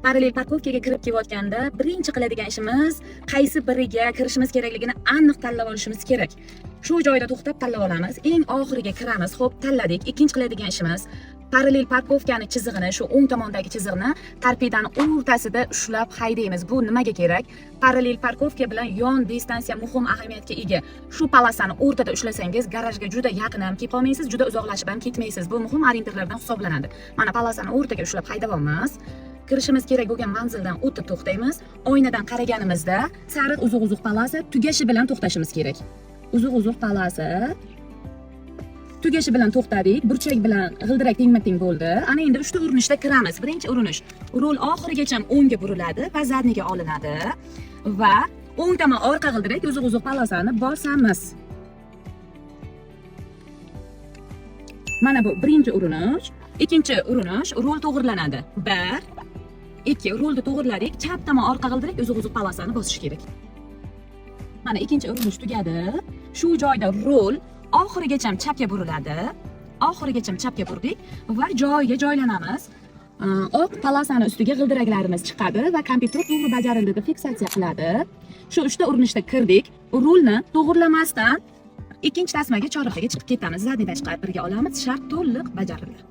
Parallel парковка ga kirib kelayotganda birinchi qiladigan ishimiz qaysi biriga kirishimiz kerakligini aniq tanlab olishimiz kerak. Shu joyda to'xtab tanlab olamiz. Eng oxiriga kiramiz. Xo'p, tanladik. Ikkinchi qiladigan ishimiz parallel парковка ni chizig'ini, shu o'ng tomondagi chizig'ini torpedani o'rtasida ushlab haydaymiz. Bu nimaga kerak? Parallel парковка bilan yon distansiya muhim ahamiyatga ega. Shu полоса ni o'rtada ushlasangiz, garajga juda yaqin ham kelib qolmaysiz, juda uzoqlashib ham ketmaysiz. Bu muhim orientirlardan hisoblanadi. Mana, полоса ni o'rtaga ushlab haydayapmiz. Kirishimiz kerak bo'lgan manzildan o'tib to'xtaymiz. Oynadan qaraganimizda sariq uzuq-uzuq полоса tugashi bilan to'xtashimiz kerak. Uzuq-uzuq полоса tugashi bilan to'xtadik. Burchak bilan g'ildirak tengma-teng bo'ldi. Ana endi uchta urinishda kiramiz. Birinchi urinish: rul oxirigacha o'ngga buriladi va задний ga olinadi va o'ng tomon orqa g'ildirak uzuq-uzuq полоса ni bosamiz. Mana bu birinchi urinish. Ikkinchi urinish: rul to'g'irlanadi. 1, 2, rulni to'g'irladik. Chap tomon orqa g'ildirak uzuq-uzuq полоса ni bosish kerak. Mana, ikkinchi urinish tugadi. Shu joyda rul oxirigacha chapga buriladi. Oxirigacha chapga burdik va joyiga joylanamiz. Oq полоса ni ustiga g'ildiraklarimiz chiqadi va kompyuter to'g'ri bajarildi deb fiksatsiya qiladi. Shu uchta urinishda kirdik. Rulni to'g'irlamasdan ikkinchi tasmaga, chorrahaga chiqib ketamiz. Задний dan chiqarib birga olamiz. Shart to'liq bajarildi.